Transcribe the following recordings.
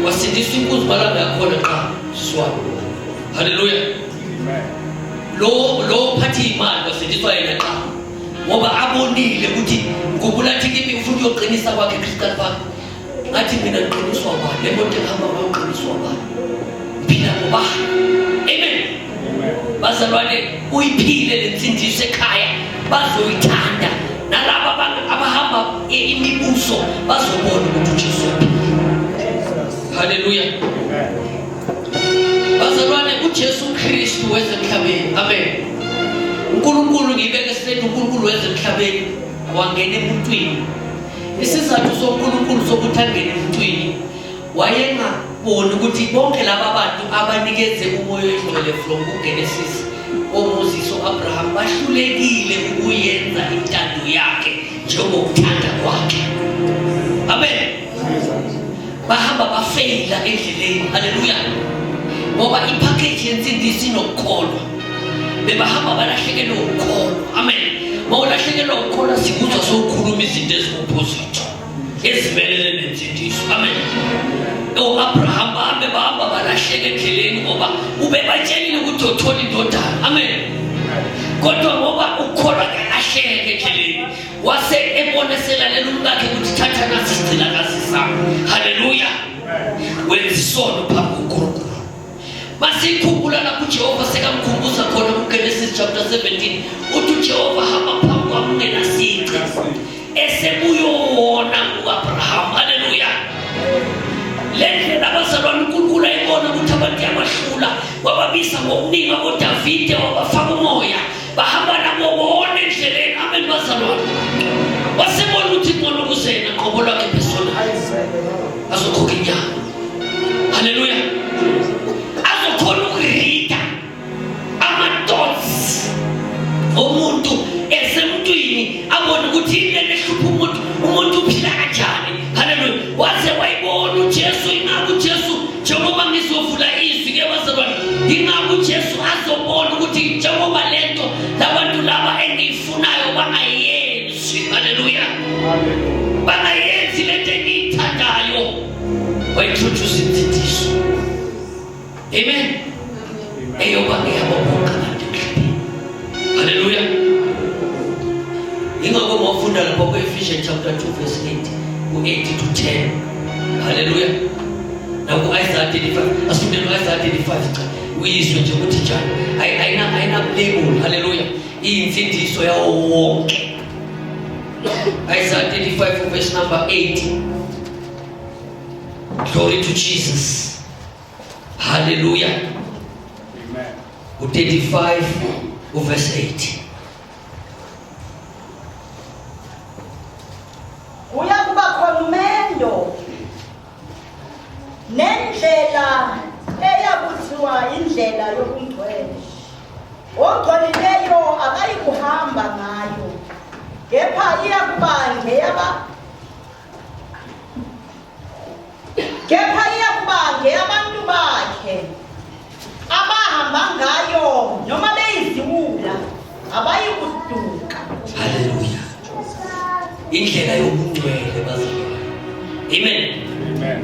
Wasindiswa inkunzi malanga yakhona qha siswami. Haleluya. Lo lo phathi imali wasindiswa yena qha. Ngoba abonile ukuthi ngikhumbula athi kimi ufuna uyoqinisa kwakhe Crystal Park. Ngathi mina ngiqiniswa bani? Le moto ehamba ngayo ngiqiniswa bani? Ngiphila ngobani? Amen. Bazalwane uyiphile le nsindiso ekhaya bazoyithanda nalaba abahamba imibuso bazobona ukuthi uJesu uyaphila. Haleluya. Bazalwane uJesu Kristu weze emhlabeni. Amen. uNkulunkulu ngibeke straight uNkulunkulu weze emhlabeni wangena emuntwini. Isizathu soNkulunkulu sokuthi angene emuntwini wayengaboni ukuthi bonke laba bantu abanikeze umoya oyingcwele from kuGenesis oMoses oAbraham bahlulekile ukuyenza intando yakhe njengokuthanda kwakhe. Amen. Bahamba bafeyila endleleni. Haleluya. Ngoba ipackage yensindiso inokukholwa. Bebahamba balahlekelwe ukukholwa. Amen. Mawulahlekelwa ukukholwa sikuzwa sowukhuluma izinto eziwopposite. Ezimelene nensindiso. Amen. O-Abraham bahambe bahamba balahleka endleleni ngoba ubebatshelile ukuthi uthola indodana. Amen. Kodwa ngoba ukukholwa kuyalahleka endleleni. Wase ebona selalela umkakhe ukuthi thatha nasi isigcilakazi sami. Haleluya. Wenza isono phambi kuNkulunkulu. Masikhumbula lapho uJehova sekamkhumbuza khona kuGenesis chapter 17 uthi uJehova hamba phambi kwami ungenasici esebuyowona u-Abraham. Haleluya. Le ndlela abazalwane uNkulunkulu ayibona ukuthi abantu yabahlula wababiza ngokuningi aboDavide wabafaka umoya bahamba nabo bona endleleni. Amen bazalwane. Wasebona ukuthi ngcono kuzena qobo lwakhe personal azokhokha inyama. Haleluya. Azokhona ukurida ama-thoughts omuntu esemntwini abone ukuthi yini lena ehlupha umuntu, umuntu uphila kanjani. Haleluya. Waze wayibona uJesu, ingakho uJesu njengoba ngizovula izwi ke bazalwane, ingakho uJesu azobona ukuthi njengoba lento labantu laba engiyifunayo bangayenzi. Haleluya. Bangayenzi lento engiyithandayo. Waintroduce insindiso. Amen. Eyoba ngeyabo bonke abantu emhlabeni. Haleluya. Ingakho mawufunda lapha ku-Ephesians chapter 2 verse 8 ku-8 to 10. Haleluya. Naku-Isaiah 35. Asifunde no-Isaiah 35 cha. Uyizwe nje ukuthi njani. Ayina ayina label. Haleluya. Iyinsindiso yawo wonke. Isaiah 35 verse number 8. Glory to Jesus. Hallelujah. Amen. U-35 uverse 8. Kuya kuba khona umendo nendlela eyakuthiwa indlela yobungcwele. Ongcolileyo akayikuhamba ngayo, kepha iyakuba ngeyaba Kepha iyakuba ngeyabantu bakhe abahamba ngayo noma beyiziwula abayikuduka. Haleluya. Indlela yobungcwele bazalwane. Amen. Amen.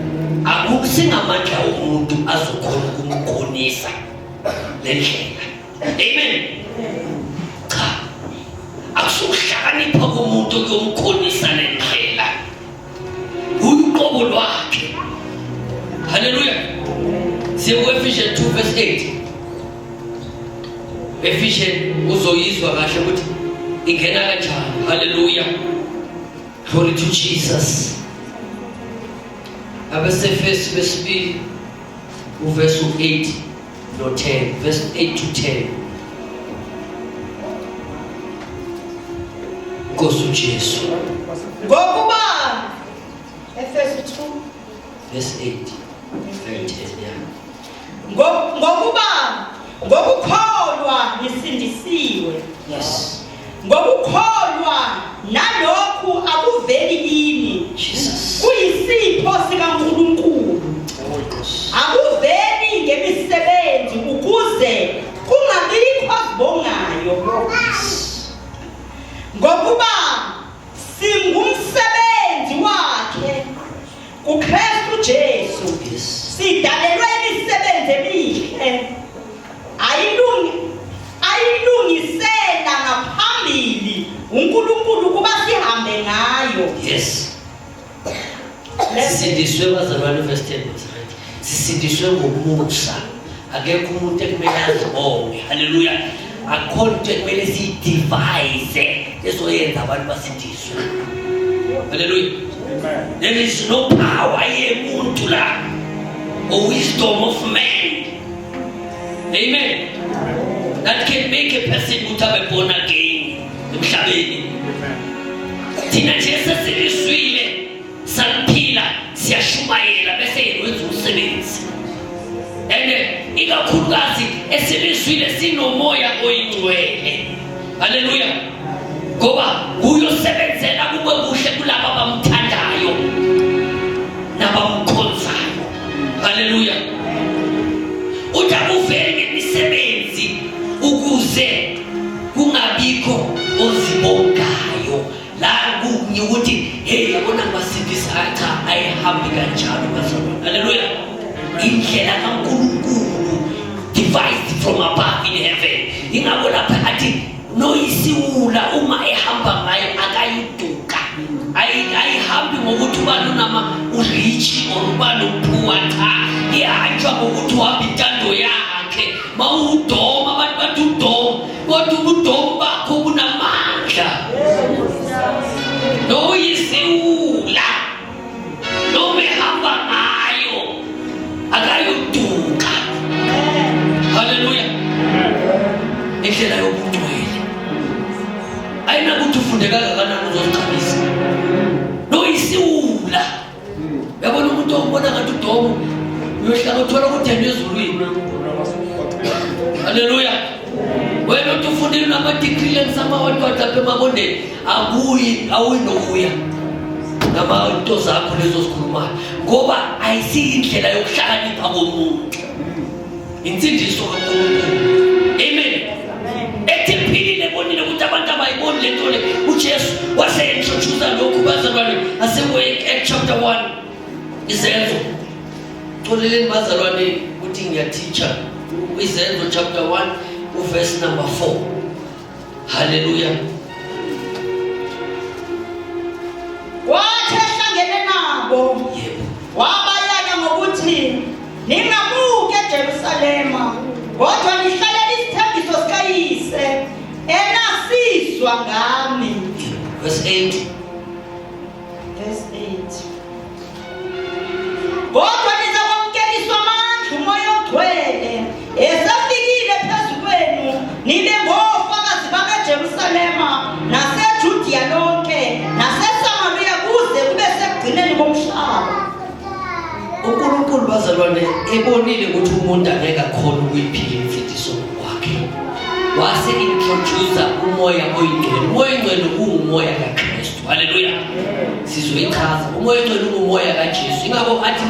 Akusingamandla omuntu azokhona ukumkhonisa le ndlela. Amen. Cha. Akusukuhlakanipha komuntu okuyomkhonisa le ndlela. Uqobo lwakhe. Haleluya. Siye ku-Ephesians 2 verse 8. Ephesians uzoyizwa kahle ukuthi ingena kanjani. Haleluya. Glory to Jesus. Abasefesu besibili uverse 8 no 10, verse 8 to 10. Nkosi uJesu. Ngokuba Efesu 2 verse 8 and 10 yeah. Ngokuba ngokukholwa nisindisiwe. Yes. Ngokukholwa nalokhu akuveli kini. Jesus. Kuyisipho sikaNkulunkulu. Oh, Nkosi. Akuveli ngemisebenzi ukuze kungabikho azibongayo. Ngokuba singumsebenzi wakhe kuKristu Jesu. Yes. Sidalelwe imisebenzi emihle ayilungisela ngaphambili uNkulunkulu ukuba sihambe ngayo. Yes. Sisindiswe bazalwane, verse 10 was right. Sisindiswe ngomusa. Akekho umuntu ekumele azibonge. Haleluya. Akukho nto ekumele siyidivise ezoyenza abantu basindiswe. Haleluya. There is no power yemuntu la or wisdom of man. Amen. That can make a person ukuthi abe born again emhlabeni. Thina nje sesilizwile saliphila siyashumayela bese yena wenza umsebenzi. And ikakhulukazi esilizwile sinomoya oyingcwele. Haleluya. Ngoba uyosebenzela kube kuhle kulabo abamthandayo nabamkhonzayo. Haleluya. Uthi akuveli ngemisebenzi ukuze kungabikho ozibongayo. La kunye ukuthi hey yabona ngibasindisa, cha ayihambi kanjalo bazalwane. Haleluya. Indlela kaNkulunkulu devised from above in heaven. Ingakho lapha athi noyisiwula uma ehamba ngayo akayiduka. Ayihambi ngokuthi ubani unama urich or ubani uphuwa, cha ihanjwa ngokuthi uhamba intando yakhe. Mawudoma abantu bathi udoma, kodwa ubudoma bakho bunamandla. Noyisiwula noma ehamba ngayo akayuduka. Haleluya. Indlela yobungcwele ayinakuthi ufunde kangakanani uzozigqamisa. Noyisiwula uyabona umuntu okubona ngathi udomo uyohlala uthola ukuthi yena ezulwini. Haleluya. Wena uthi ufundile unama-degree lengisamawantu lapha emabondeni, akuyi awuyi nokuya nama into zakho lezo zikhulumayo, ngoba ayisiyindlela yokuhlakanipha komuntu, insindiso kaNkulunkulu. Amen. Ethi philile bonile ukuthi abantu abayiboni le nto le. uJesu wase-introduce lokhu bazalwane, asekuye Act chapter 1, Izenzo. Xoleleni bazalwane ukuthi ngiyateacha. Izenzo chapter 1 uverse number 4. Haleluya. Wathi ehlangene nabo, Yebo. wabayala ngokuthi ningamuki eJerusalema, kodwa nihlalele isithembiso sikayise enasizwa ngami. Verse 8. Verse 8. Kodwa nizakwamkeliswa amandla uMoya oNgcwele esefikile phezu kwenu, nibe ngofakazi bami eJerusalema naseJudiya lonke naseSamariya kuze kube sekugcineni komhlaba. uNkulunkulu bazalwane ebonile ukuthi umuntu angeke akhone ukuyiphila imfundiso ngokwakhe, wase introduce uMoya oyiNgcwele. Umoya oyiNgcwele uwumoya kaKristu. Haleluya. Sizoyichaza. Umoya oyiNgcwele ungumoya kaJesu. Ingakho athi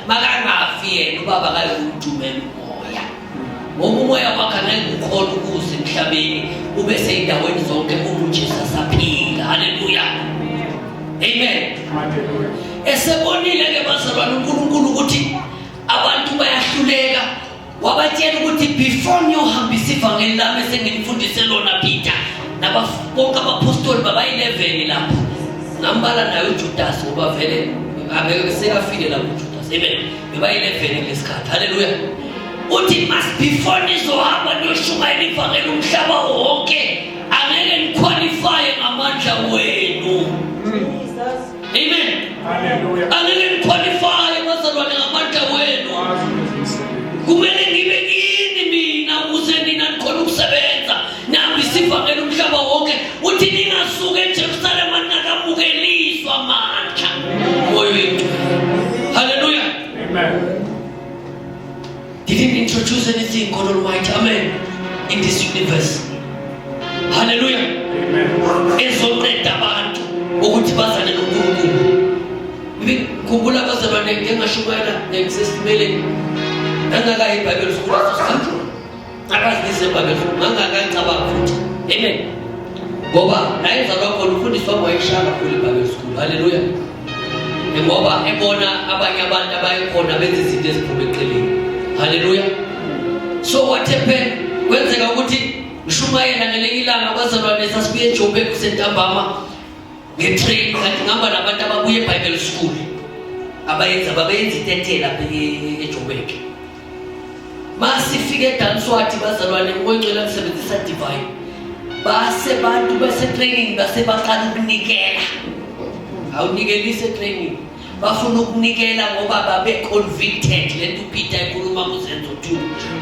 makangafi yena ubaba akayokumthumela umoya, ngoba umoya wakhe angeke ukhona ukuza emhlabeni ube seyindaweni zonke uma uJesu asaphila. Haleluya. Amen. Esebonile ke bazalwane uNkulunkulu ukuthi abantu bayahluleka, wabatshela ukuthi before niyohambisa ivangeli lami esenginifundise lona, Peter bonke abapostoli babayi-11 lapho, ngambala naye uJudas ngoba vele angeke sekafile lapho uJudas. Amen. Bebayi-11 kulesikhathi. Haleluya. Uthi must before nizohamba niyoshumayela ivangeli umhlaba wonke, angeke niqualifye ngamandla wenu. Amen. Angeke niqualifye bazalwane ngamandla wenu. Kumele ngibe kini mina ukuze nina nikhona ukusebenza nihambise ivangeli umhlaba wonke. Uthi ningasuka eJerusalema ningakamukeliswa amandla Moya oyiNgcwele. Haleluya. Didn't introduce anything, God Almighty, amen, in this universe. Hallelujah. Ezonceda abantu ukuthi bazane noNkulunkulu. Ngikhumbula bazalwane ngike ngashumayela ngisesitimeleni. Ngangakayi eBhayibheli school leso sikhathi. Ngakazi ngiseBhayibheli school, ngangakayicabangi futhi. Amen. Ngoba la engizalwa khona umfundisi wami wayeshaya kakhulu eBhayibheli school. Hallelujah. Ngoba ebona abanye abantu abayekhona benza izinto eziphuma eceleni. Haleluya. So what happened? Kwenzeka ukuthi ngishumayela ngelinye ilanga abazalwane sasibuye eJoburg kusentambama ngetrain kanti ngihamba nabantu ababuye eBible school abayenza babeyenza itentela eJoburg. Masifike eDanswathi bazalwane ngongcwele ngisebenzisa divine. Base bantu base training base baqala ukunikela. Awunikelise training. Bafuna ukunikela ngoba babe convicted lento uPeter ekhuluma kuzenzo 2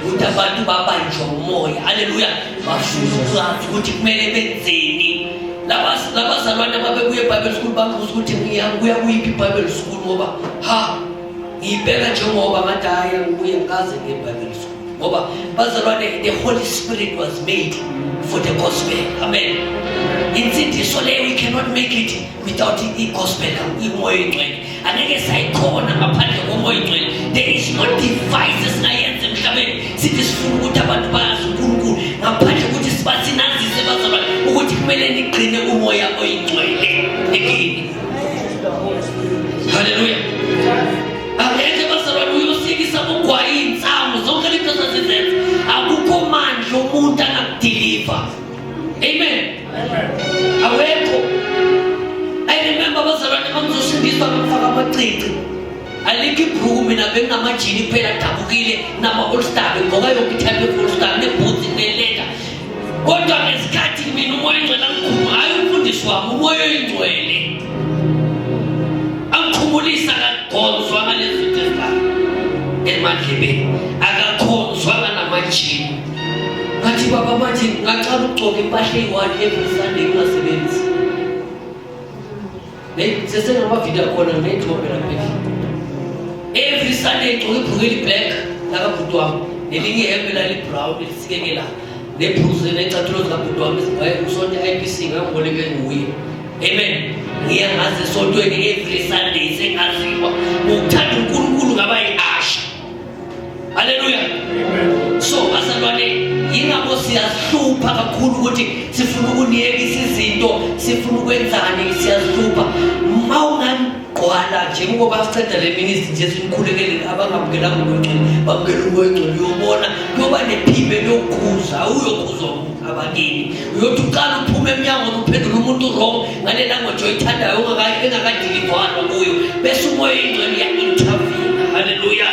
ukuthi abantu babanjwa umoya. Haleluya. Bafuna ukwazi ukuthi kumele benzeni. Laba labazalwane ababebuye eBible school bangibuza ukuthi ngiyabuya kuyiphi iBible school ngoba ha ngiyibheka njengoba ngathi hayi angibuye ngikaze ngiye eBible school ngoba bazalwane the Holy Spirit was made for the gospel. Amen. Insindiso leyo we cannot make it without i-gospel, umoya oyingcwele. Angeke sayikhona ngaphandle komoya oyingcwele. There is no device esingayenza emhlabeni sithi sifuna ukuthi abantu bazi uNkulunkulu ngaphandle ukuthi sibasinazise bazalwane ukuthi kumele nigcine umoya oyingcwele ekini. Haleluya. Angeke bazalwane uyosikisa ugwayi insangu zonke lento zazizenza. Akukho mandla umuntu angakudeliver. Amen. Awekho. I remember bazalwane bangizosindiswa ngifaka amacici. Alikho ibhruku mina benginamajini kuphela adabukile nama-all star bengigqoka yonke i-type of all star neboots neleta. Kodwa ngesikhathi mina umoya oyingcwele angikhuluma, hayi umfundisi wami, umoya oyingcwele angikhumulisa akakhonzwa ngalezi zinto ezingaka emadlebeni, akakhonzwa nganamajini. Ngathi baba manje ngaqala ukugcoka impahla eyi-one every Sunday ngingasebenzi. Sesenamavidiyo akhona nginey'thombe lapha endlini. Every Sunday ngigcoka ibhruku eli-black lakabhuti wami nelinye ihembe lali-brown elisikeke la nebhruzu necathulo zikabhuti wami usonto i-IPC ngangiboleke nguye. Amen. Ngiye ngaze esontweni every Sunday sengaziwa ukuthanda uNkulunkulu ngaba yi-asha. Haleluya. So bazalwane yingakho siyahlupha kakhulu ukuthi sifuna ukuniyekisa izinto, sifuna ukwenzani, siyahlupha. Ma ungangqwala njengoba siceda le ministry nje sinikhulekele abangamukelanga umoya oyingcwele, bamukele umoya oyingcwele uyobona kuyoba nephimbo eliyokukhuza, awuyokhuzwa abakini. Uyothi uqala uphume emnyangweni uphendule umuntu wrong ngale language oyithandayo engakadilivwana kuyo bese umoya oyingcwele uya-intervene. Haleluya.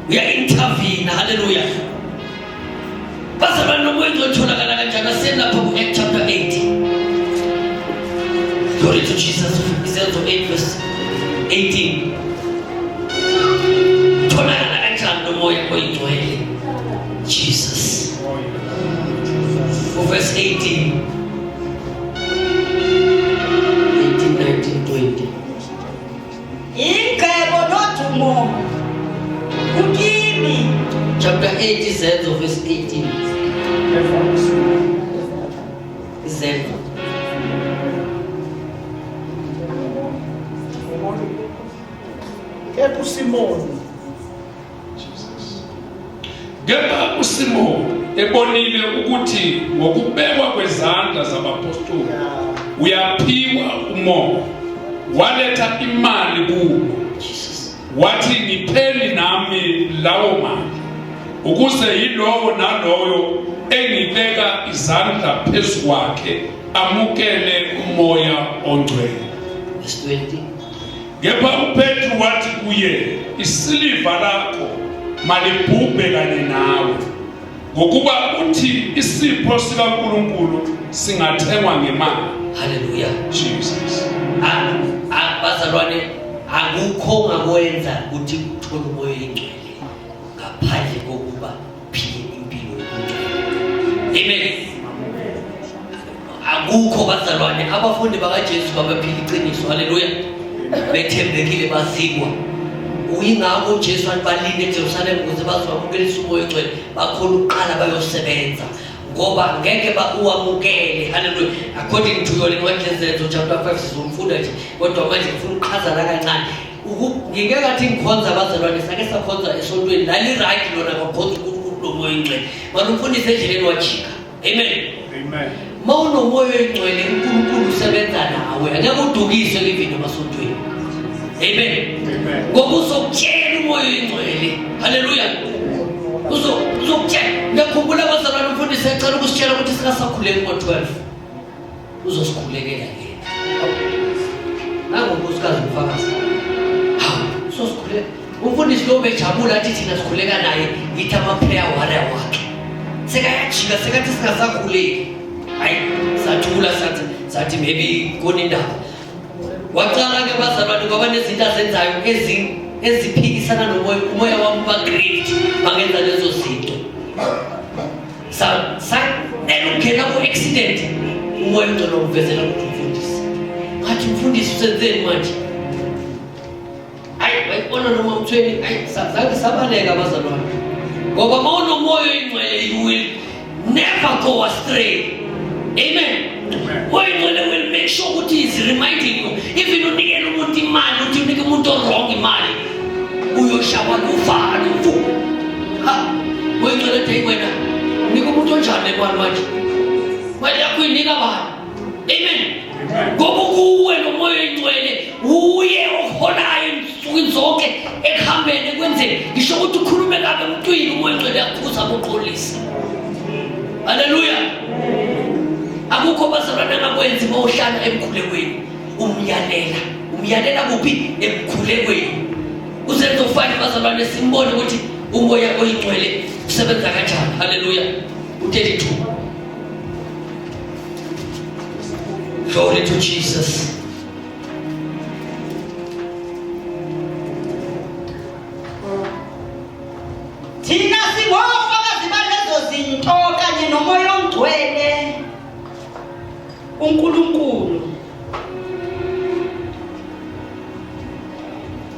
Uya-intervene. Haleluya. Bazalwane nomoya oyingcwele utholakala kanjani? Asiyeni lapha ku-Act chapter 8. Glory to Jesus. Izenzo 8 verse 18. Utholakala kanjani lo moya oyingcwele? Jesus. Verse 18. 18, 19, 20. Ingcebo nodumo kukimi. Chapter 8 Izenzo verse 18. Izenzo. Kepha uSimoni Kepha uSimoni ebonile ukuthi ngokubekwa kwezandla zabapostoli uyaphiwa umoya, waletha imali kubo, wathi, ngipheni nami lawo mandla, ukuze yilowo naloyo engibeka izandla phezu kwakhe amukele umoya ongcwele. Verse 20. Kepha uPetru wathi kuye, isiliva lakho malibhubhe kanye nawe, ngokuba uthi isipho sikaNkulunkulu singathengwa ngemali. Haleluya. Jesus. Bazalwane, akukho ongakwenza ukuthi uthole umoya oyingcwele ngaphandle kokuba uphile impilo yobungcwele. Amen. Akukho bazalwane, abafundi bakaJesu babephila iqiniso. Haleluya. Bethembekile bazikwa. Uyingakho uJesu wathi balinde eJerusalema ukuze bazowamukelisa umoya oyingcwele, bakhona ukuqala bayosebenza ngoba ngeke uwamukele. Haleluya. According to yona incwadi yeZenzo chapter 5 sizomfunda nje, kodwa manje ngifuna ukuchaza la kancane. Ngike ngathi ngikhonza abazalwane, sake sakhonza esontweni lali right lona ngakhonza uNkulunkulu lomoya oyingcwele, mara umfundisi endleleni wajika. Amen. Amen. Uma unomoya oyingcwele uNkulunkulu usebenza nawe, angeke udukiswe even emasontweni. Amen. Ngoba uzokutshela umoya oyingcwele. Haleluya. Uzokutshela. Ngiyakhumbula abazalwane umfundisi ecela ukusitshela ukuthi singasakhuleki ngo-12. Uzosikhulekela yena. Nangu unkosikazi umfakazi. Hawu, uzosikhuleka. Umfundisi lo ubejabula athi thina sikhuleka naye ngithi ama-prayer warrior wakhe. Sekayajika sekathi singasakhuleki. Hayi, sathula sathi sathi maybe khona indaba. Waqala ke bazalwane kwaba nezinto azenzayo eziphikisana nomoya umoya wami uba great bangenza lezo zinto. Sanela ukungena ku-accident umoya ungcwele wamvezela ukuthi umfundisi. Ngathi umfundisi usenzeni manje? Hayi wayibona noma mthweni hayi zange sabaleka abazalwane. Ngoba uma unomoya oyingcwele you will never go astray. Amen. Moya oyingcwele will make sure ukuthi is reminding you even unikela umuntu imali uthi unike umuntu wrong imali uyoshawa luvalo mfu. Ha moya oyingcwele ethi wena unika umuntu onjani le mali manje? Mali yakho uyinika bani? Amen. Ngoba kuwe lo moya oyingcwele uye oholayo ensukwini zonke ekuhambeni ekwenzeni ngisho ukuthi ukhulume kabi emntwini umoya oyingcwele uyakhuza akuxolise. Haleluya. Akukho bazalwane angakwenzi uma uhlala emkhulekweni umyalela umyalela kuphi emkhulekweni uzenza ufane bazalwane simbone ukuthi umoya oyingcwele usebenza kanjani. Haleluya. U32. Glory to Jesus. Thina singofakazi balezo zinto kanye nomoya ongcwele uNkulunkulu.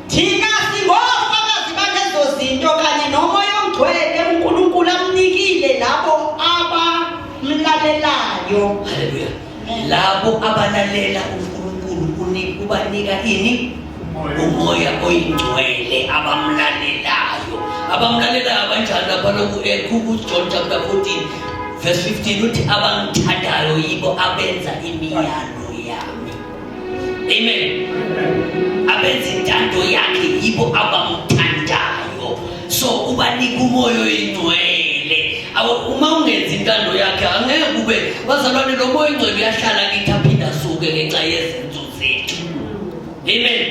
Thina singofakazi balezo zinto kanye nomoya ongcwele uNkulunkulu amnikile labo abamlalelayo. Haleluya. Labo abalalela uNkulunkulu ubanika ini? Umoya oyingcwele abamlalelayo. Abamlalelayo abanjani lapha lokhu ku John chapter 14 verse 15 uthi abangithandayo yibo abenza imiyalo yami. Amen. Abenza intando yakhe yibo abamthandayo. So ubanika umoya oyingcwele. Uma ungenzi intando yakhe angeke kube bazalwane lo moya oyingcwele uyahlala kithi aphinde asuke ngenxa yezenzo zethu. Amen.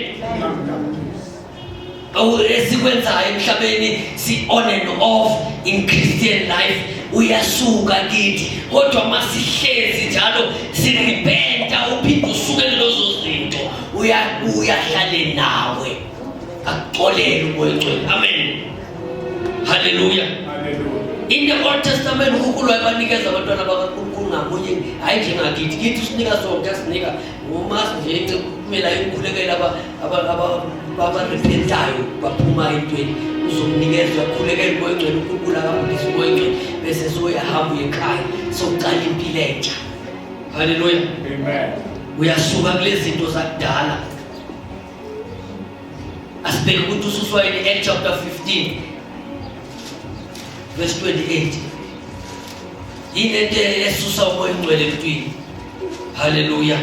Esikwenzayo emhlabeni si on and off in Christian life uyasuka kithi kodwa masihlezi njalo sirepenta uphinde usuke lezo zinto uyabuya ahlale nawe akuxolele umoya oyingcwele. Amen. Haleluya. In the Old Testament uNkulunkulu wayebanikeza abantwana bakaNkulunkulu ngamunye hayi njengakithi kithi usinika sonke asinika ngoma nje kumele ayokhulekela abarepentayo baphuma entweni uzomnikeza uyakhulekela umoya oyingcwele uNkulunkulu akabulisa umoya oyingcwele bese soyahamba uye ekhaya sokuqala impilo entsha. Haleluya. Amen. Uyasuka kulezi zinto zakudala. Asibheke ukuthi ususwa yini Acts chapter 15 verse 28. Yini into esusa umoya oyingcwele emntwini? Haleluya.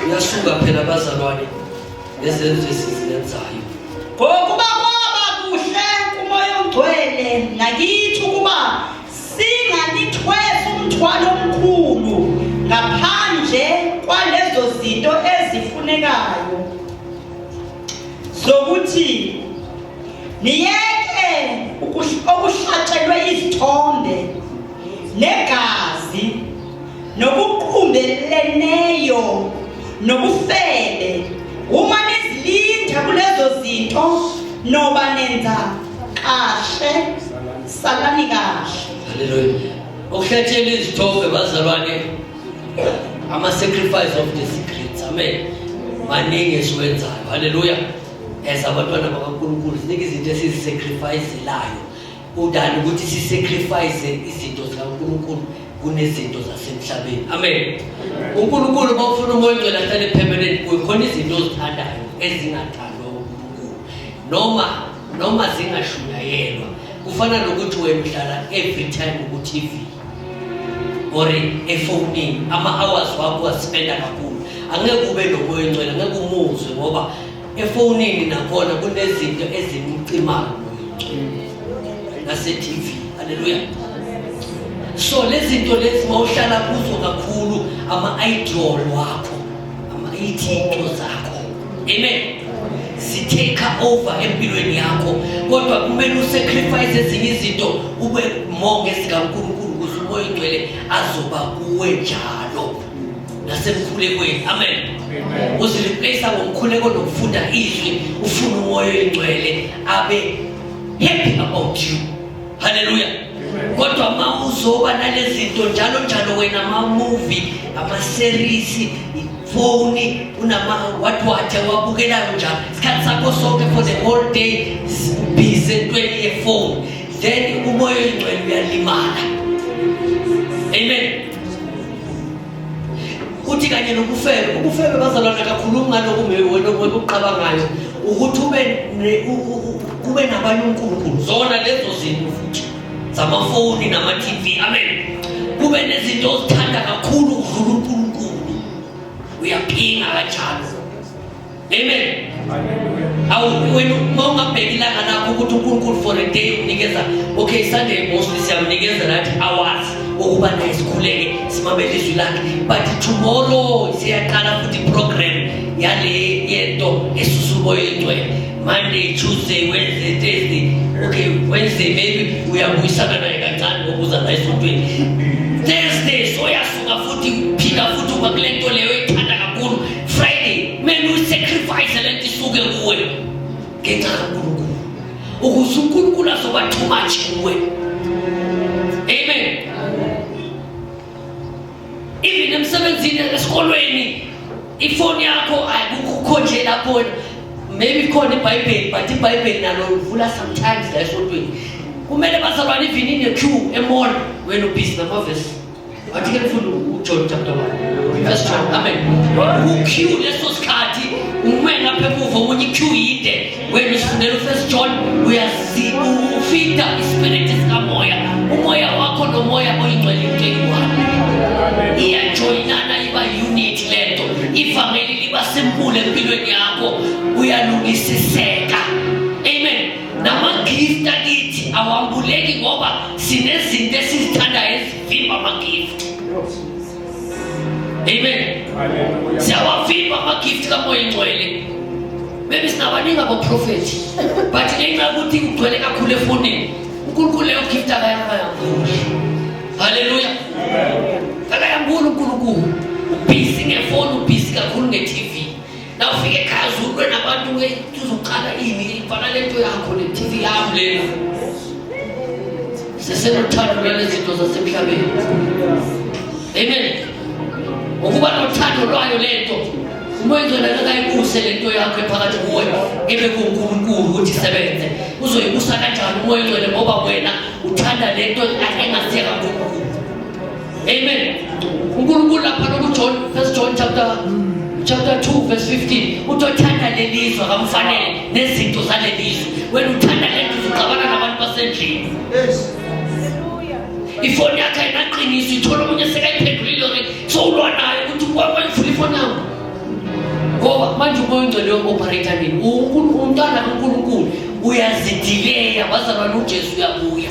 Uyasuka phela bazalwane nezenzo esizenzayo. Ngokuba kwaba kuhle kumoya ongcwele nakithi ukuba singanithwesi umthwalo omkhulu ngaphandle kwalezo zinto ezifunekayo zokuthi niyeke okuhlatshelwe izithombe negazi nokuqumbeleneyo nobufebe uma nizilinda kulezo zinto noba nenza kahle salani kahle. Haleluya. Ukuhlatshelwa izithombe bazalwane ama sacrifice of the secrets. Amen. Maningi esiwenzayo. Haleluya. As abantwana bakaNkulunkulu sinika izinto esizisacrificelayo. Udala ukuthi sisacrifice izinto zikaNkulunkulu kunezinto zasemhlabeni. Amen. uNkulunkulu bawufuna umoya oyingcwele ahlale permanent kuwe khona izinto ozithandayo ezingathandwa uNkulunkulu noma zingashunyayelwa. Kufana nokuthi wena uhlala every time ku TV. Or efonini, ama-hours wakho waspenda kakhulu, angeke ube nomoya oyingcwele, angeke umuzwe, ngoba efonini nakhona kunezinto ezimcimayo nase-TV. Haleluya. So lezi zinto lezi mawuhlala kuzo kakhulu, ama-idol wakho, ama-ithixo zakho, amen, zitake over empilweni yakho. Kodwa kumele usacrifice ezinye izinto, ube more ngezikaNkulunkulu, ukuze umoya oyingcwele azoba kuwe njalo nasemkhulekweni. Amen. Uzireplace ngomkhuleko nokufunda izwi, ufuna umoya oyingcwele abe happy about you. Haleluya. Kodwa ma uzoba nalezi zinto njalo njalo wena, ama-movie, ama-series, ifoni, unama what what awabukelayo njalo, isikhathi sakho sonke for the whole day busy entweni yefoni, then umoya oyingcwele uyalimala. Amen. Uthi kanye nobufebe. Ubufebe, bazalwane, kakhulumi ngalokhu wena okuqabangayo, ukuthi ube kube nabanye unkulunkulu, zona lezo zinto futhi zamafoni nama-TV. Amen. Kube nezinto ozithanda kakhulu ukudlula uNkulunkulu, uyaphinga kanjalo. Amen. Awu wena, uma ungabheka ilanga lakho ukuthi uNkulunkulu for a day unikeza, okay, Sunday mostly siyamnikeza nathi hours ukuba naye sikhuleke, simamele izwi lakhe, but tomorrow siyaqala futhi iprogram yale yento esusa umoya oyingcwele. Monday, Tuesday, Wednesday, Thursday, okay, Wednesday maybe uyabuyisana naye kancane ngokuza la esontweni. Thursday soyasuka futhi, uphinda futhi uba kule nto leyo oyithanda kakhulu. Friday kumele uyisacrifice le nto isuke kuwe ngenxa kaNkulunkulu, ukuze uNkulunkulu azoba too much kuwe. Amen. Even emsebenzini, esikolweni, ifoni yakho akukho nje lapho wena, maybe khona iBhayibheli, but iBhayibheli nalo livula sometimes la esontweni. Kumele, bazalwane, even in a queue emall, wena ubhizi namavesi. Wathi ke mfundi uJohn chapter 1, First John. Amen. Uqueue leso sikhathi ume ngapha emuva, omunye iqueue yide, wena usifundela uFirst John, uyasi ufeeda ispirit sikamoya, umoya wakho nomoya oyingcwele into eyi-one, iyajoyinana, iba unit lento. Ivangeli liba simple empilweni yakho, uyalungisiseka. Amen. Nama-gift akithi awambuleki ngoba sinezinto esizithandayo ezivimba ama-gift. Amen. Siyawavimba ama-gift kamoya ingcwele. Maybe sinabaningi abaprofethi, but ngenxa yokuthi ugcwele kakhulu efonini, uNkulunkulu leyo gift akayangayambuli. Haleluya, akayambuli uNkulunkulu. Ubhizi ngefoni, ubhizi kakhulu nge-TV. Na ufike ekhaya uzulwe nabantu, uzoqala ini, ifana lento yakho ne-TV yami lena. Sesenothando lwalezi zinto zasemhlabeni. Amen. Ukuba nothando lwayo lento, umoya oyingcwele akayibuse lento yakho ephakathi kuwe ebe kuNkulunkulu ukuthi isebenze. Uzoyibusa kanjani umoya oyingcwele ngoba wena uthanda lento engasiya kaNkulunkulu? Amen. UNkulunkulu lapha nokuJohn, First John chapter 2 verse 15, uthi othanda lelizwe akamfanele nezinto zalelizwe. Wena uthanda lento, uzuxabana nabantu basendlini. Ifoni yakhe ayinaqiniso, ithola omunye sekayiphendulile ke, sowulwa naye ukuthi wayivula ifoni yami. Ngoba manje umoya oyingcwele uyo-operate nini? Umntwana kaNkulunkulu uyazidileya, bazalwane. UJesu uyabuya,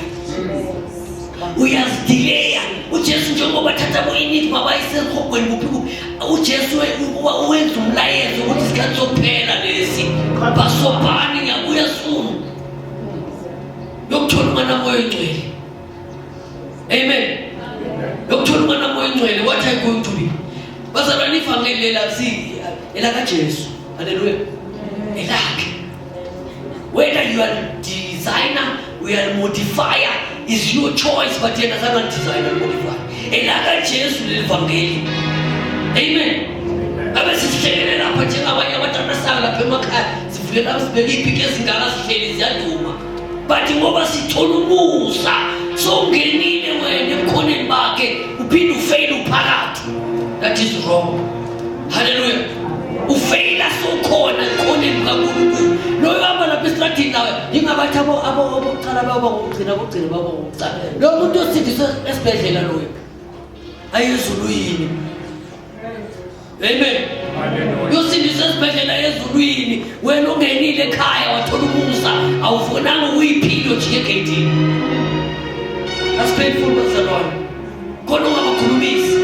uyazidileya uJesu, njengoba thatha bo-enigma bayisehogweni kuphi kuphi. UJesu wenza umlayezo ukuthi isikhathi sokuphela lesi, basobhani, ngiyabuya soon yokuthola umwana moya oyingcwele. Amen. Yokuthola umwana moya oyingcwele. What are you going to be, bazalwane? Ivangeli lela elakaJesu. Haleluya. Elakhe. Whether you are designer, we are modifier, is your choice, but yena zange designer, modify. ElakaJesu leli vangeli. Amen. Abe sisihlelele lapha njengabanye abantwana sayo lapha emakhaya, sivulela, sibeke iy'piki ezingaka, sihleli ziyaduma, but ngoba sithola umusa, sowungenile wena ebukhoneni bakhe, uphinde ufeyile uphakathi. That is wrong. Haleluya. Ufeyila sowukhona ebukhoneni bukaNkulunkulu. Loyo hamba lapha esitradini nawe, yingabathi abokuqala baba ngokugcina, abokugcina baba ngokucala. Loyo muntu osindiswe esibhedlela loyo. Ayezulwini. Amen. Uyosindiswa esibhedlela ezulwini. Wena ungenile ekhaya wathola umusa, awufunanga ukuyiphila ujike egeyidini. That's painful bazalwane. Khona ungabakhulumisi.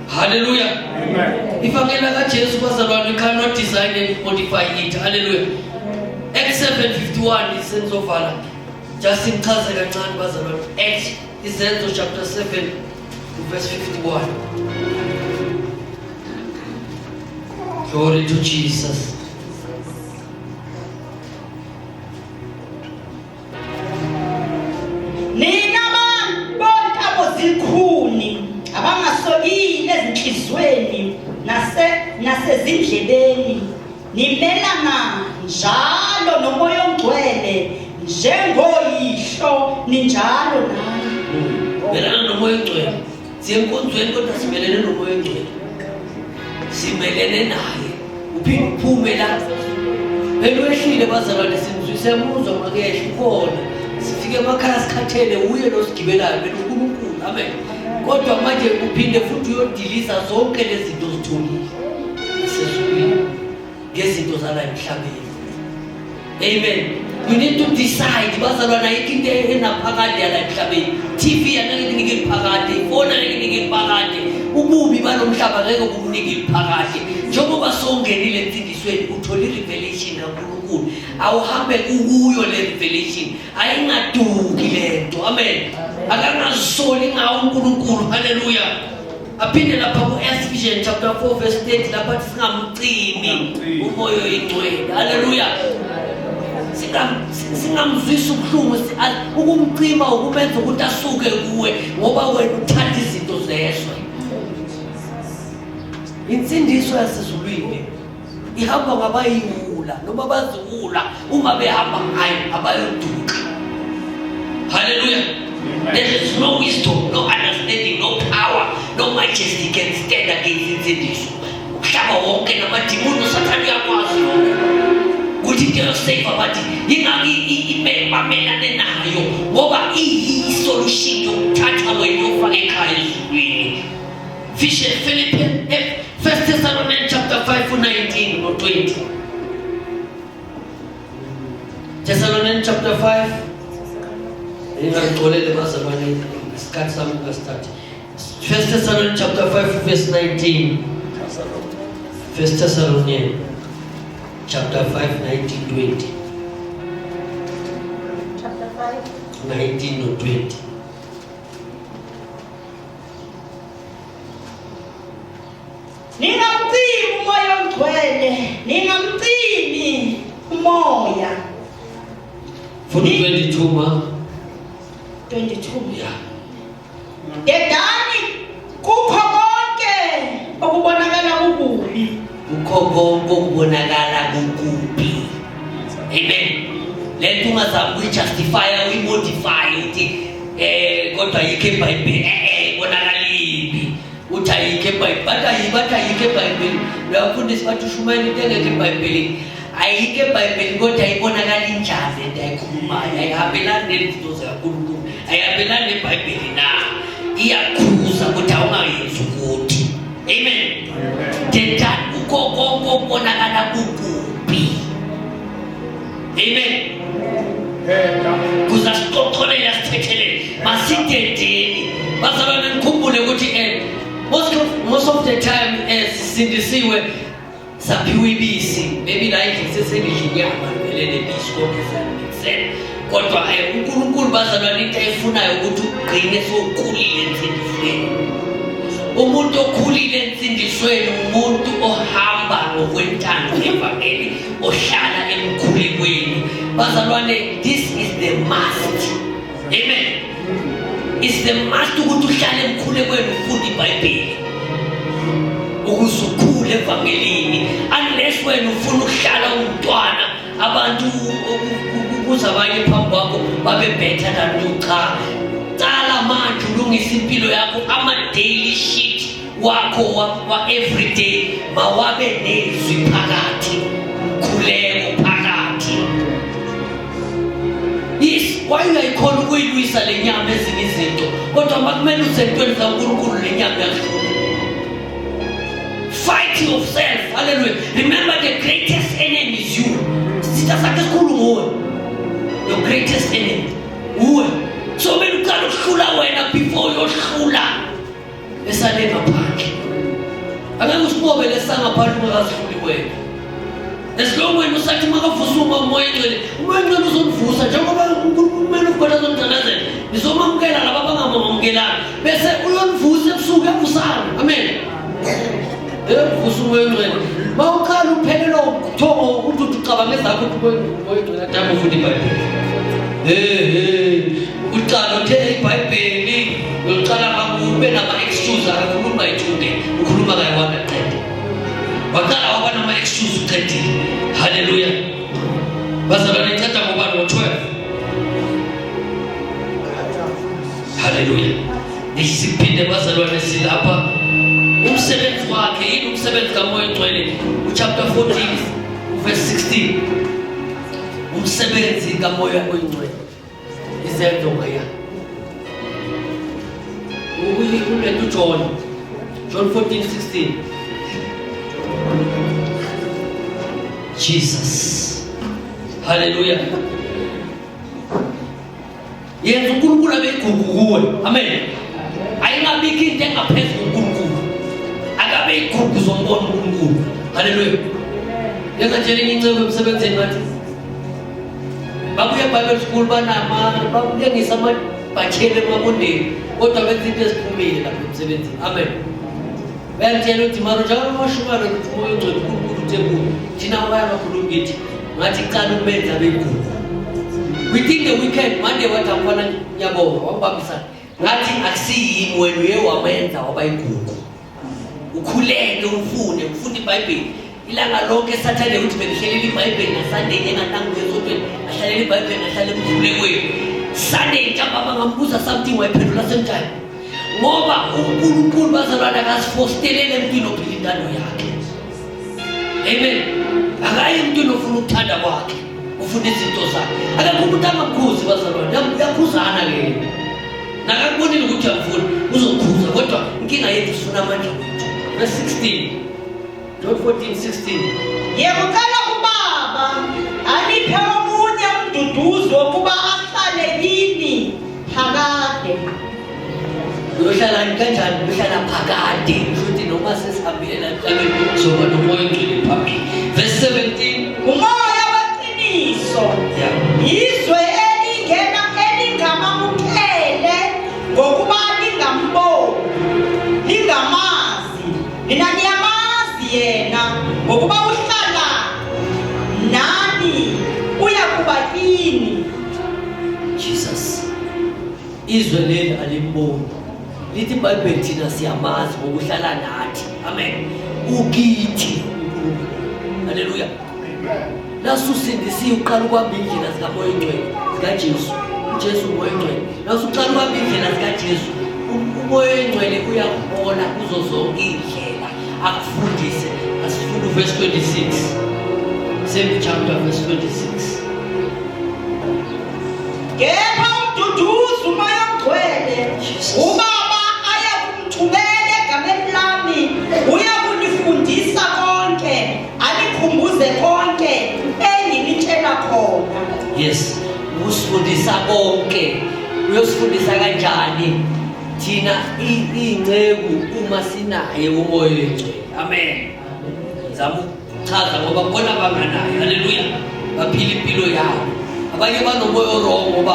Hallelujah. Amen. Ivangeli lakaJesu bazalwane, we cannot design and modify it. Hallelujah. Acts 7:51 isenzovala. Just ngichaze kancane bazalwane. Acts Izenzo chapter 7 verse 51. Glory to Jesus. Nina bantu bonke abozikhuni abangasokile ezinhlizweni nase nasezindlebeni nimelana njalo nomoya ongcwele njengoyihlo ninjalo nani. Melana nomoya ongcwele. Siye enkonzweni kodwa simelene nomoya ongcwele. Simelene naye. Uphinde uphume la. Phela wehlile bazalwane simzwise muzwa makehla ukhona. Sifike emakhaya sikhathele uye lo sigibelayo phela uNkulunkulu. Amen. Kodwa manje uphinde futhi uyodiliza zonke lezi zinto ozitholile nasezulwini ngezinto zala emhlabeni. Amen. You need to decide bazalwana ayikho into enaphakade yala emhlabeni. TV angeke ikunike iphakade, ifoni angeke ikunike iphakade. Ububi balomhlaba ngeke bukunike iphakade. Njengoba sowungenile ensindisweni uthola i-revelation kaNkulunkulu. Awuhambe kuyo le revelation. Ayingaduki lento. Amen. Akangazisoli ngawo uNkulunkulu. Hallelujah. Aphinde lapha ku-Ephesians chapter 4 verse 30 lapha athi singamcimi umoya oyingcwele. Haleluya. Singamzwisi ubuhlungu, ukumcima ukumenza ukuthi asuke kuwe ngoba wena uthanda izinto zezwe. Insindiso yasezulwini ihamba ngabayiwula noma baziwula uma behamba ngayo abayoduka. Hallelujah. There is no wisdom, no understanding, no power, no majesty can stand against insindiso. Umhlaba wonke namadimoni usathane uyakwazi lokho ukuthi into yosave bathi yingaki bamelane nayo ngoba iyi-solution yokuthatha wena uyofaka ekhaya ezulwini. Fishe Philippians First Thessalonians chapter 5 19 no 20. Thessalonians chapter 5. Ningangixolele bazalwane isikhathi sami ngasithathi. First Thessalonians chapter 5 verse 19. First Thessalonians chapter 5 19 20. Chapter 5 19 no 20. Ningamcimi umoya ongcwele, ningamcimi umoya. Funda 22 ma. 22. Yeah. Dedani kukho konke okubonakala kukubi. Kukho konke okubonakala kukubi. Amen. Le nto ungazami ukuyijustifya uyimodify uthi kodwa ayikho eBhayibheli ibonakala imbi. Uthi ayikho eBhayibheli, bathi ayikho, bathi ayikho eBhayibheli. Uyafundisa bathi ushumayela into engekho eBhayibhelini. Ayikho eBhayibhelini kodwa ayibonakala injani le nto ayikhulumayo, ayihambelani nezinto zikaNkulunkulu, ayihambelani neBhayibheli na. Iyakhuza ukuthi awungayenzi ukuthi. Amen. Thethani kukho konke okubonakala kukubi. Amen. Kuze asixoxolele asithethelele masidedeni bazalwane nikhumbule ukuthi most of the time sisindisiwe saphiwa ibisi maybe la endlini seselidla inyama vele nebisi konke siyalibisela kodwa uNkulunkulu bazalwane into ayifunayo ukuthi ugqine sowukhulile ensindisweni. Umuntu okhulile ensindisweni umuntu ohamba ngokwentando yevangeli, ohlala emkhulekweni. Bazalwane, this is the must. Amen. It's the must ukuthi uhlale emkhulekweni ufunde iBhayibheli ukuze ukhule evangelini. Unless wena ufuna ukuhlala umntwana abantu ukuze abanye phambi kwakho babe better than you. Cha, cala manje ulungise impilo yakho, ama daily shit wakho wa every day mawabe nezwi phakathi, khuleko phakathi. Yes, why uyayikhona ukuyilwisa le nyama ezinye izinto kodwa Kodwa makumele usentweni zikaNkulunkulu lenyama yahlula. Fight yourself. Hallelujah. Remember, the greatest enemy is you. Sitha sakhe esikhulu nguwe. Your greatest enemy uwe. So kumele uqale ukuhlula wena before uyohlula esale ngaphandle. Angeke usinqobe lesangaphandle ungakazihluli wena. As long wena usathi makavusa umoya engcwele, umoya engcwele uzomvusa njengoba uNkulunkulu kumele ukhona azomthandazela. Nizomamukela laba abangamamkelanga bese uyonivusa ebusuku, uyavusana. Amen. Uyovusa umoya engcwele. Mawuqala uphelelwa ubuthongo ukuthi uthi ucabanga ezakho ukuthi umoya engcwele athi ufunda iBhayibheli. Hey, uqala uthe iBhayibheli uliqala ngakube nama-excuse, akakhuluma ithunde, ukhuluma kayi-one aqede. Waqala waba nama-excuse, uqedile. Haleluya. Bazalwane, iceda ngobani? Ngo-12. Haleluya. Siphinde bazalwane, silapha. Umsebenzi wakhe yini? Umsebenzi kaMoya Ongcwele, uchapter 14 verse 16. Umsebenzi kaMoya Oyingcwele, izenzo ngaya uletha uJohn, John 14 16. Jesus, haleluya. Yenza uNkulunkulu abe igugu kuwe. Amen. Ayingabikho into engaphezu koNkulunkulu, akabe igugu, zombona uNkulunkulu. Haleluya. Yengatshela enye inceku emsebenzini, ngathi babuye eBible school, banama balengisa amabhathele emabondeni, kodwa benza into eziphumile lapha emsebenzini. Amen. Bayangitshela ukuthi maro njalo mashumayela ukuthi umoya ongcwele, uNkulunkulu uthe kuyo, thina bayangakhulumi kithi. Ngathi cala ukubenza begugu within the weekend. Monday wathi, "Amfana, ngiyabonga." Wangibambisana. Ngathi akusiyimi, wena uye wamenza waba igugu. Ukhuleke, ufune, ufunda iBhayibheli ilanga lonke. Saturday uthi bengihlelele iBhayibheli, naSunday engatanguye esontweni ahlalela iBhayibheli, ngahlala emkhulekweni. Sunday ntambama ngambuza something, wayiphendula same time, ngoba uNkulunkulu, bazalwane, akasifostelele emntwini ophila intando yakhe. Amen. Akayi emntwini ofuna ukuthanda kwakhe, ufuna izinto zakhe. Akekho umuntu angamkhuzi, bazalwane. Uyakhuzana-ke yena, nakakubonile ukuthi uyamfuna, uzokhuza. Kodwa inkinga yethu, sifuna amandla wethu. Verse 16, John 14 16. Ngiyekucela kuBaba aniphe omunye umduduzi wokuba ahlale kini phakade. Uyohlala kanjani? Uyohlala phakade, futhi noma sesihambile la emhlabeni, soba noMoya Ongcwele phambili. Verse 17. Umoya weqiniso izwe elingena elingamamukele ngokuba lingamboni, lingamazi. Nina niyamazi yena, ngokuba uhlala nani, uya kuba kini. Jesus. Izwe leli alimboni, lithi iBhayibheli thina siyamazi ngokuhlala nathi. Amen. Ukithi uNkulunkulu. Haleluya. Nasusindisiwe, uqala ukuhamba indlela zikaMoya Ongcwele, zikaJesu. UJesu uMoya Ongcwele. Nasuqala ukuhamba indlela zikaJesu, uMoya Ongcwele uyakuhola kuzo zonke iy'ndlela, akufundise. Asifunde uverse 26, same chapter, verse 26. Kepha umduduzi, uMoya Ongcwele, uBaba aya kumthumela egameni lami, uyakunifundisa konke, anikhumbuze konke enginitshela khona. Yes, usifundisa konke. Uyosifundisa kanjani thina iy'nceku uma sinaye uMoya Oyingcwele? Amen. Zama ukuchaza ngoba khona banganayo. Haleluya. Baphila impilo yabo. Abanye banomoya o-wrong, ngoba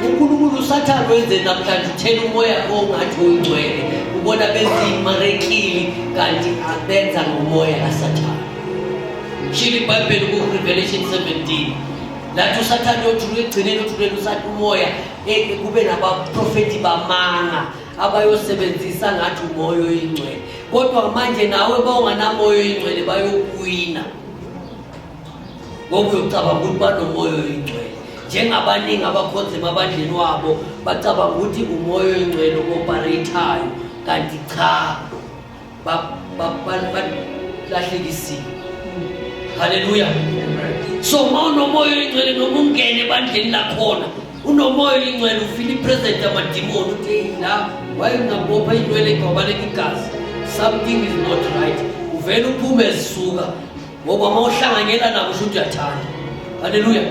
uNkulunkulu, uSathane wenze namhlanje uthela umoya ongathi oyingcwele, ubona benza imarekili, kanti abenza ngomoya kaSathane. Shilo iBhayibheli ku-Revelation 17, lathi uSathane yothula ekugcineni, othulela uSathane umoya, kube nabaprofethi bamanga abayosebenzisa ngathi uMoya Oyingcwele. Kodwa manje nawe bawunganamoya oyingcwele, bayokuwina, ngoba uyocabanga ukuthi banoMoya Oyingcwele, njengabaningi abakhonza emabandleni wabo, bacabanga ukuthi uMoya Oyingcwele o-operate-ayo, kanti cha, balahlekisiwe. Haleluya. So uma unoMoya Oyingcwele, noma ungene ebandleni lakhona. Unomoya oyingcwele ufila ipresent yamadimoni uthi hey la wayengabopha inwele igwabaleka igazi. Something is not right. Uvele uphume zisuka ngoba uma uhlanganyela nabo usho ukuthi uyathanda. Haleluya.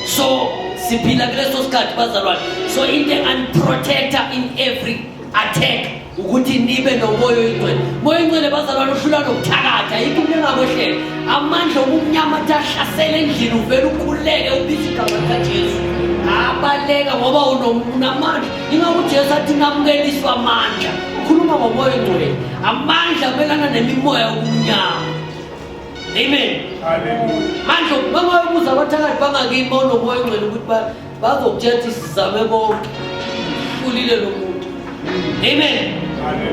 So siphila kuleso sikhathi bazalwane. So into enganiprotector in every attack ukuthi nibe nomoya oyingcwele. Moya oyingcwele bazalwane uhlula nokuthakatha, ayikho into engakwehlela. Amandla obumnyama athi ahlasele endlini uvele ukhululeke ubize igama likaJesu. Abaleka ngoba unamandla. Ingakho uJesu athi namukeliswa amandla. Ukhuluma ngomoya oyingcwele. Amandla amelana nemimoya yobumnyama. Amen. Hallelujah. Manje uma ubuza abathakathi bangakini uma unomoya oyingcwele ukuthi bazokutshela ukuthi sizame konke. Uhlulile lo muntu. Amen.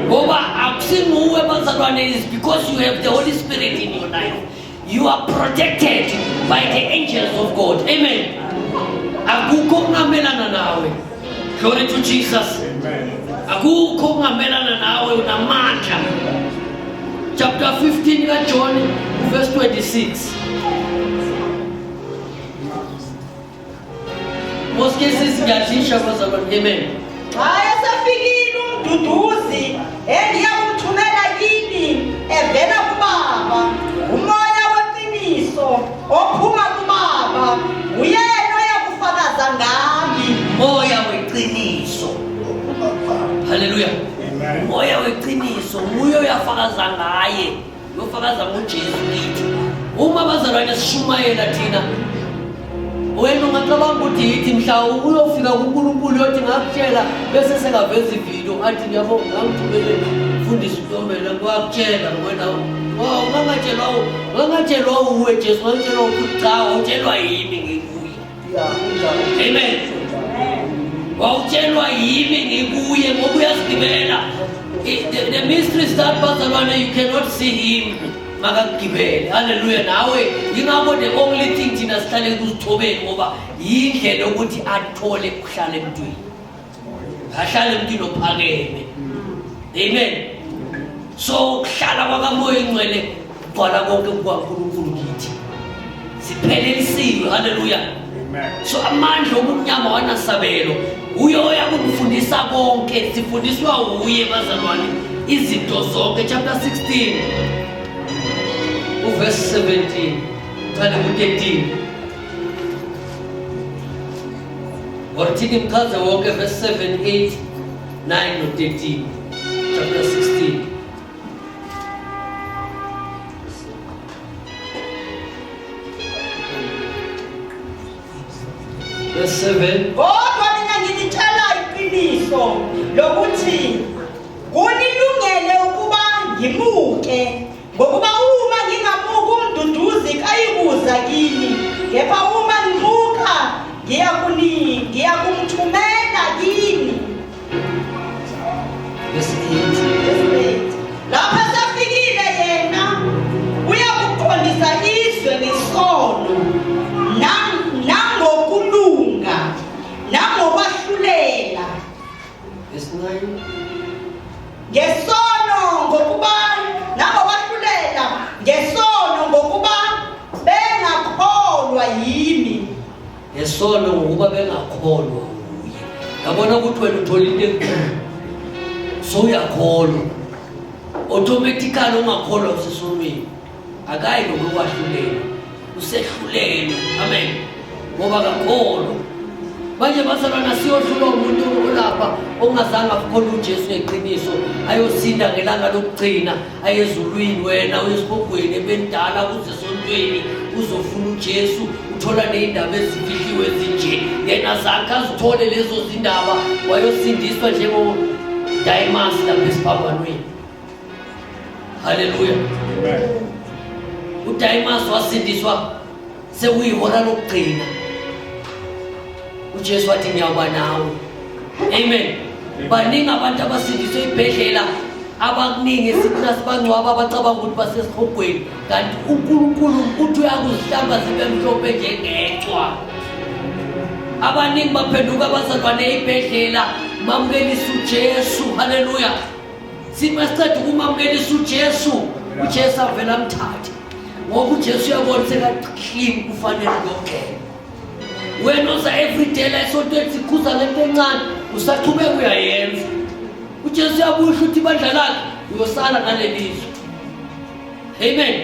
Ngoba akusinguwe bazalwane is because you have the Holy Spirit in your life. You are protected by the angels of God. Amen. Akukho okungamelana nawe. Glory to Jesus. Amen. Akukho okungamelana nawe unamandla. Chapter 15 kaJohn verse 26. Most cases ngiyathisha bazalwane. Amen. Xa esefikile umduduzi endiyakumthumela kini evela kuBaba, umoya weqiniso ophuma kuBaba, uyena oyakufakaza ngami. Moya weqiniso. Haleluya. Amen. Moya weqiniso nguye oyafakaza ngaye. Uyofakaza ngoJesu kithi. Uma bazalwane sishumayela thina wena ungacabanga ukuthi yithi mhla uyofika kuNkulunkulu uyothi ngakutshela bese sekaveza ividiyo athi ngiyabonga ngangithumele mfundisi uNtombela ngakutshela wena ungangatshelwa ungangatshelwa uwe Jesu ungatshelwa ukuthi cha utshelwa yimi ngikuye. Amen. Wawutshelwa yimi ngikuye ngoba uyasigibela. The mystery is that bazalwane you cannot see him makakugibele. Hallelujah. Nawe yingakho the only thing thina sihlale kuzithobeni ngoba yindlela yokuthi athole ukuhlala emntwini. Ahlale emntwini ophakeme. Amen. So ukuhlala kwakamoya ingcwele kugcwala konke kukaNkulunkulu kithi. Siphelelisiwe. Hallelujah. Amen. So amandla obumnyama wanasabelo uye oyakunifundisa konke, sifundiswa uye bazalwane izinto zonke. Chapter 16 uverse 17 qale ku-13 or thini mchaze wonke verse 7 8 9 no 13 chapter 16. Verse 7. Kodwa mina nginitshela iqiniso lokuthi kunilungele ukuba ngimuke, ngokuba uma ngingamuka umduduzi kayikuza kini, kepha uma ngimuka ngiyakumthumela kini. Verse 8. Verse 8. Lapho esefikile yena uyakuqondisa izwe ngesono nangokulunga nangokwahlulela. Verse 9. Ngesono ngokuba nangokwahlulela ngesono ngokuba bengakholwa yimi. Ngesono ngokuba bengakholwa nguye. Yabona ukuthi wena uthola into enkulu. So uyakholwa. Automatically ungakholwa usesonweni. Akayi nokukwahlulela. Usehlulelwe. Amen. Ngoba akakholwa. Manje bazalwana siyohlulwa umuntu olapha ongazange akukholwe uJesu ngeqiniso ayosinda ngelanga lokugcina ayezulwini, wena uyesihogweni ebendala kuze esontweni uzofuna uJesu uthola ney'ndaba ezifihliwe ezinje yena zakhe azithole lezo zindaba wayosindiswa njengoDaimasi lapha esiphambanweni. Haleluya. UDaimasi wasindiswa sekuyihora lokugcina. uJesu wathi ngiyawuba nawe. Amen. Baningi abantu abasindiswe ibhedlela abaningi esithi sibangcwaba abacabanga ukuthi basesihogweni kanti uNkulunkulu uthi uyakuzihlamba zibe mhlophe njengechwa. Abaningi baphenduka abazalwane ibhedlela mamukelisa uJesu. Haleluya. Sithi masiqeda ukumamukelisa uJesu, uJesu avela amthathe ngoba uJesu uyabona seka-clean kufanele ukuyongena. Wena oza everyday la esontweni sikhuza ngento encane, usaqhubeka uyayenza. UJesu uyabuya ukuthi ibandla lakhe uyosala nalelizwe. Amen.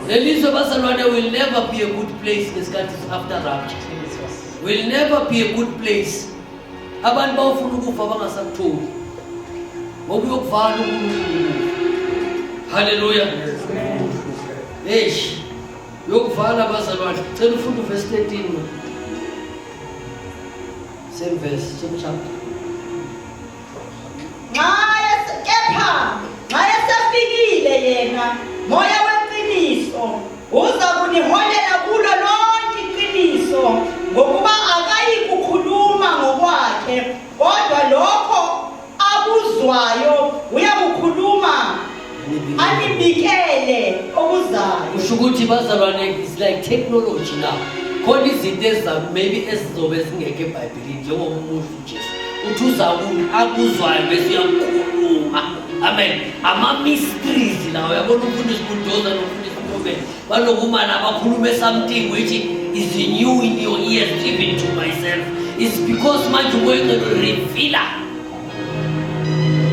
Lelizwe bazalwane will never be a good place ngesikhathi after rapture. Will never be a good place. Abantu bawufuna ukufa bangasakutholi. Ngoba uyokuvala uNkulunkulu. Hallelujah. Eish. Yokuvala bazalwane. Cela ufunde uverse 13. Same verse, same chapter. Kepha nxa esefikile yena moya weqiniso uza kuniholela kulo lonke iqiniso, ngokuba akayi kukhuluma ngokwakhe, kodwa lokho akuzwayo uyakukhuluma anibikele okuzayo. Kusho ukuthi bazalwane is like technology now. Khona izinto eza maybe ezizobe zingekho eBhayibhelini, njengoba umusho uJesu uthi uza akuzwayo bese uyakhuluma. Amen. Ama-mysteries lawo, uyabona umfundisi Bulldozer nomfundisi Ntombela banokuma la bakhulume something which is new in your ears, even to myself. It's because manje uMoya oNgcwele reveal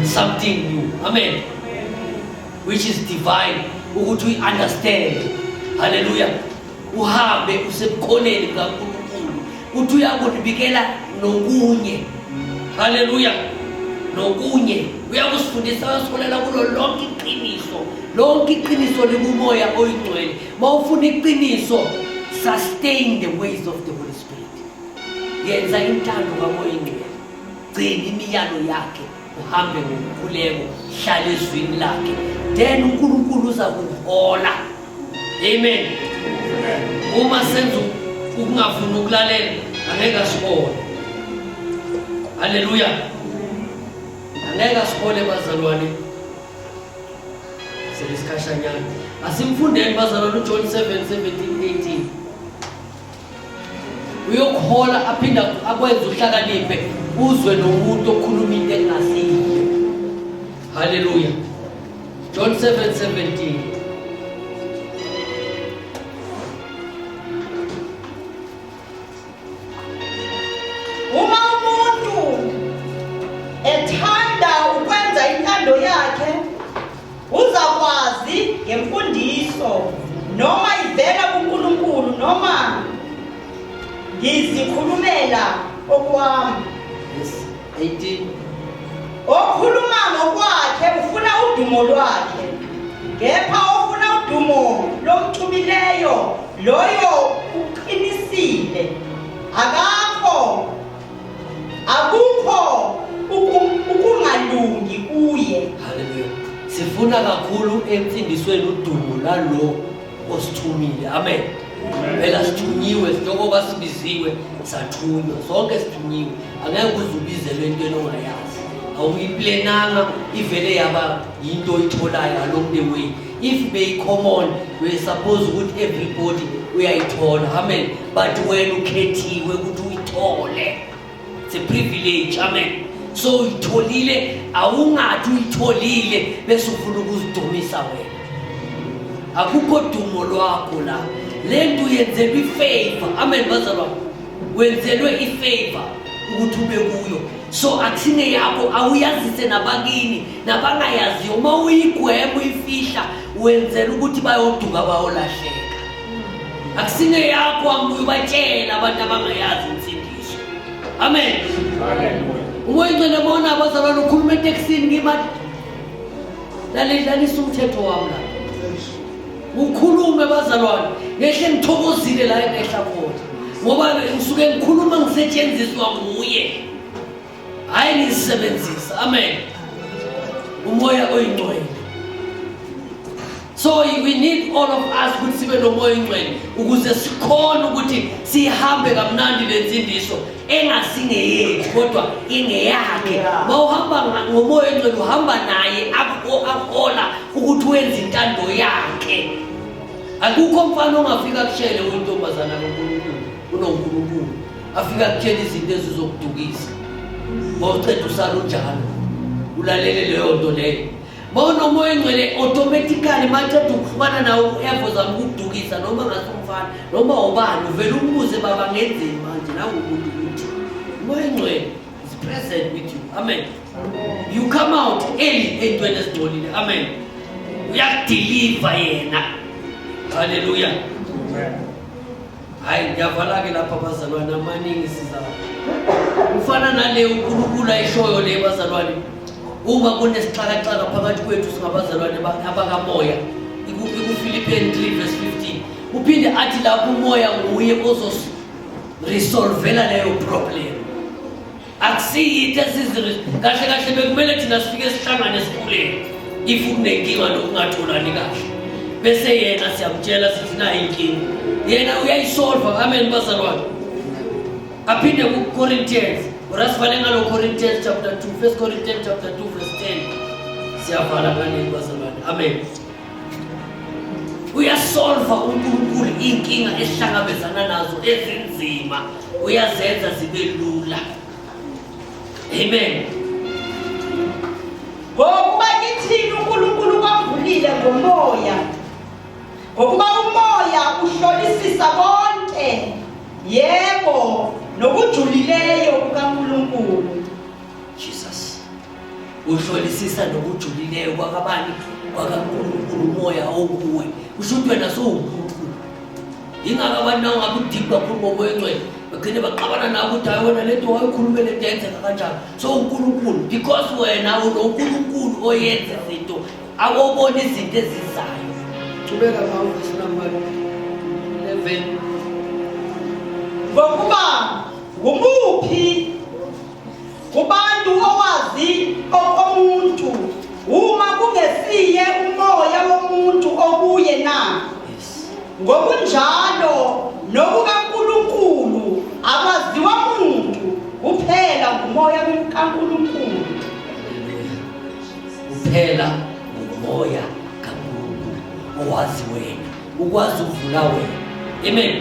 something new. Amen. Which is divine, ukuthi uyi-understand. Hallelujah. Uhambe usebukhoneni bukaNkulunkulu, uthi uyakunibikela nokunye. Hallelujah. Nokunye uyakusifundisa, uyasiholela kulo lonke iqiniso. Lonke iqiniso likuMoya oyiNgcwele. Uma ufuna iqiniso, sustain the ways of the Holy Spirit. Yenza intando kaMoya oyiNgcwele, gcina imiyalo yakhe, uhambe ngomkhuleko, hlala ezwini lakhe, then uNkulunkulu uza kuhola. Amen. Uma senza ukungafuni ukulalela, angeke asihole. Haleluya. Angeke asihole bazalwane. Selesikhashanyana asimfundeni bazalwane uJohn 7 17 18. Uyokuhola aphinda akwenze uhlakaniphe, uzwe nomuntu okhuluma into engasiyo. Haleluya. John 7 17. Uma umuntu ethanda ukwenza intando yakhe, uzakwazi ngemfundiso noma ivela kuNkulunkulu noma ngizikhulumela okwami. Yes, 18. Okhuluma ngokwakhe ufuna udumo lwakhe, kepha ofuna udumo lomthumileyo loyo uqinisile, akukho ukungalungi kuye. Haleluya. Sifuna kakhulu ensindisweni udumo lalo osithumile. Amen. Phela sithunyiwe, njengoba sibiziwe sathunywa, sonke sithunyiwe. Angeke uze ubizelwe entweni ongayazi, awuyiplananga, ivele yaba yinto oyitholayo along the way. If beyi-common, we suppose ukuthi everybody uyayithola. Amen. But wena ukhethiwe ukuthi uyithole. It's a privilege. Amen. So uyitholile, awungathi uyitholile bese ufuna ukuzidumisa wena. Akukho dumo lwakho la. Le nto uyenzelwe ifavor. Amen bazalwane. Wenzelwe ifavor ukuthi ube kuyo. So akusine yakho, awuyazise nabakini nabangayaziyo. Uma uyigwema uyifihla, wenzela ukuthi bayoduka bayolahleka. Akusine yakho, angibuye ubatshela abantu abangayazi insindiso. Amen. Umoya oNgcwele bona abazalwane ukhuluma etekisini ngima lalisa umthetho wami la. Ukhulume bazalwane, ngehle ngithokozile la engehla khona. Ngoba ngisuke ngikhuluma ngisetshenziswa nguye. Hayi ngizisebenzisa. Amen. UMoya oyiNgcwele. So we need all of us ukuthi sibe noMoya oyiNgcwele ukuze sikhone ukuthi sihambe kamnandi lensindiso engasingeyethu kodwa ingeyakhe. Mawuhamba ngoMoya oyiNgcwele, uhamba naye akuhola ukuthi wenze intando yakhe. Akukho mfana ongafika kushele uyintombazana kaNkulunkulu, unoNkulunkulu afika kutshela izinto ezizokudukisa. Mawuceda usala unjalo, ulalele leyo nto leyo. MawunoMoya oNgcwele, automatically maceda ukuhlukana nawo u-ever ozama ukukudukisa, noma ngase umfana noma ubani, uvele umbuze, baba. Ngenzeni manje nangumuntu ukuthi uMoya oNgcwele is present with you. Amen. You come out early ey'ntweni ezingcolile. Amen. Uyakudeliver yena. Haleluya. Hayi, ngiyavala-ke lapha bazalwane, amaningi siza kufana nale uNkulunkulu ayishoyo le bazalwane. Uma kunesixakaxaka phakathi kwethu singabazalwane abakamoya, ikuFilipian 3 verse 15, uphinde athi lapho uMoya nguye ozoresolvela leyo problem. Akusiyinto esizi kahle kahle, bekumele thina sifike sihlangane sikhuleke if kunenkinga nokungatholani kahle, bese yena siyamtshela sithi nayo inkinga, yena uyayisolva. Amen bazalwane. Aphinde ku-Corinthians, urasivale ngalo Corinthians chapter 2, First Corinthians chapter 2 verse 10. Siyavala ngaleli bazalwane. Amen. Uyasolva uNkulunkulu iy'nkinga esihlangabezana nazo ezinzima, uyazenza zibe lula. Amen. Ngokuba kithina uNkulunkulu kwambulile ngoMoya, ngokuba uMoya uhlolisisa konke, yebo, nokujulileyo kukaNkulunkulu. Jesus uhlolisisa nokujulileyo kwakabani? KwakaNkulunkulu. Umoya okuwe usho ukuthi wena sowuNkulunkulu. Yingako abantu nawungabe udeep kakhulu ngoMoya oNgcwele bagcine baxabana nawe ukuthi hayi, wena lento wayikhulume, lento yenzeka kanjani. So uNkulunkulu, because wena unoNkulunkulu oyenza izinto, awobona izinto ezizayo. Chubeka ngawo verse number 11. Ngokuba ngumuphi kubantu owazi okomuntu, uma kungesiye umoya womuntu okuye na? Ngokunjalo nokukaNkulunkulu akwaziwa muntu, kuphela nguMoya kaNkulunkulu. Kuphela nguMoya kaNkulunkulu owazi wena, ukwazi ukuvula wena. Amen.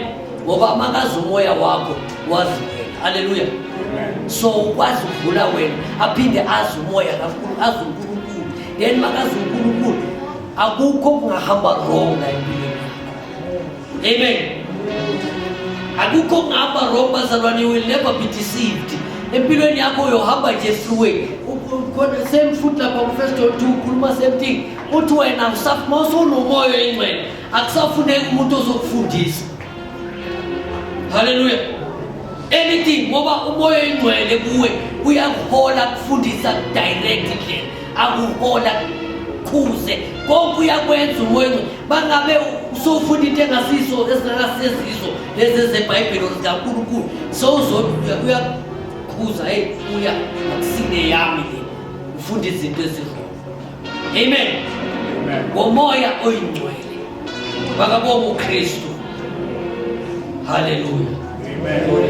Ngoba makazi umoya wakho, wazi wena. Haleluya. So ukwazi ukuvula wena, aphinde azi umoya kaNkulunkulu, azi uNkulunkulu. Then makazi uNkulunkulu, akukho kungahamba wrong la empilweni yakho. Amen. Akukho kungahamba wrong bazalwane. You will never be deceived empilweni yakho, uyohamba nje freeway. Khona same futhi lapha ku-First John 2 ukhuluma same thing, uthi wena mawusunoMoya oyiNgcwele akusafuneki umuntu ozokufundisa, haleluya, anything, ngoba uMoya oyiNgcwele kuwe uyakuhola, kufundisa, direct indlela, akuhola, khuze konke, uyakwenza uMoya oyiNgcwele. Bangabe usufunda into engasiso, ezingakasizizo lezi zebhayibheli or zikaNkulunkulu, sowuzothi uyakhuza, hey, uya akusile yami le, ufunda izinto eziwrong. Amen. Ngomoya oyiNgcwele bakabonga uKristu. Haleluya. Amen.